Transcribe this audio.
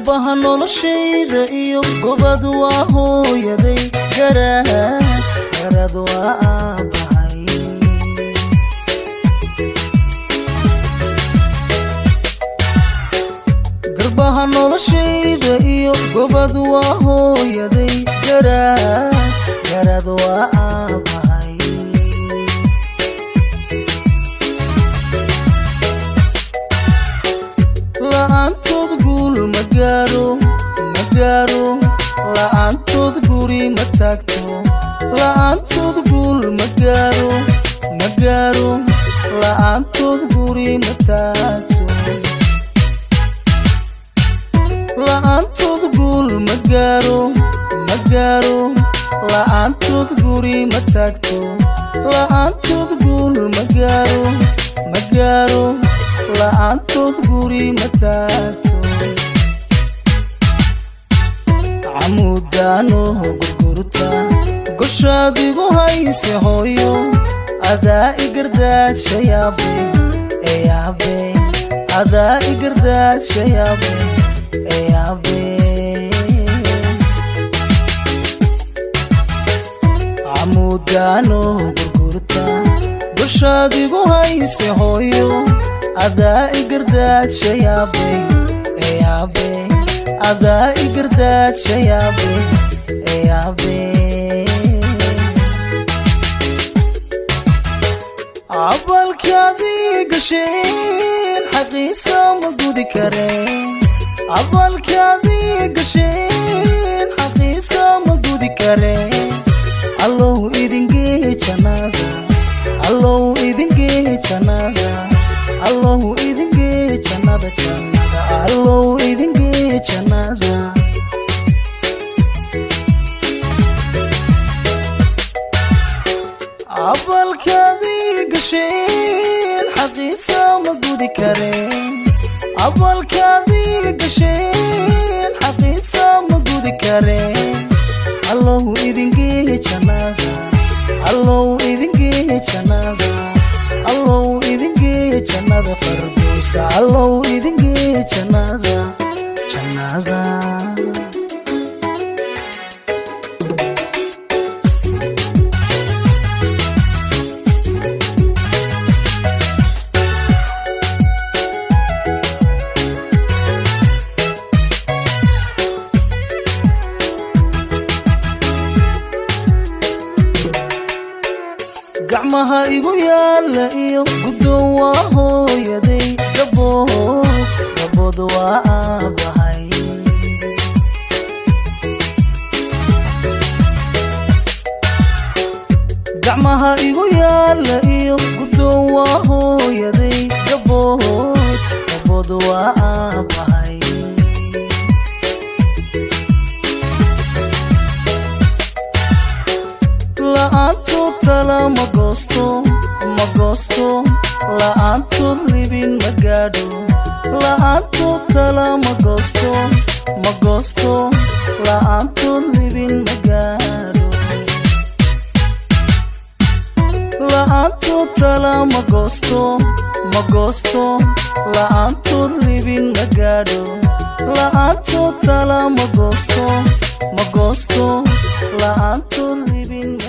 Garbaha noloshayda iyo gobad waa hooyaday, garad waa aabbahay. Garbaha noloshayda iyo gobad waa hooyaday, garad waa aabbahay. La'aantood guul ma gaaro, ma gaaro, la'aantood guri ma taagto. La'aantood guul ma gaaro, ma gaaro, la'aantood guri ma taagto. La'aantood guul ma gaaro, ma gaaro, la'aantood guri ma taagto. La'aantood guul ma gaaro, ma gaaro, la'aantood guri ma taagto. Camuudaano gurgurta goshaadigu hayse hooyo, adaa igardaadshayaabe eyaabe, adaa igardaadshayaabe eyaabe. Camuudaano gurgurta goshaadigu hayse hooyo, adaa igardaadshayaabe eyaabe, adaa igardaadshayaabe eyaabe. Cabalkaadii gasheen xaqiisa ma gudi kareen, cabalkaadii gasheen xaqiisa ma gudi kareen. Allow idingee jannada, allow idingee jannada, allow idingee jannada, jannada, allow idingee jannada. Cabalkaadii gasheen xaqiisa ma gudi kareen, cabalkaadii gasheen xaqiisa ma gudi kareen. Allow idingee jannada, allow idingee jannada, allow idingee jannada fardowsa, allow idingee jannada, jannada. Gacmaha igu yaalla iyo guddoon waa hooyaday, gabood waa aabbahay. Gacmaha igu yaalla iyo guddoon waa hooyaday, gabood waa aabbahay. La'aantood tala ma goosto, ma goosto, la'aantood libin ma gaadho. La'aantood tala ma goosto, ma goosto, la'aantood libin ma gaadho. La'aantood tala ma goosto, ma goosto, la'aantood libin ma gaadho. La'aantood tala ma goosto, ma goosto, la'aantood libin ma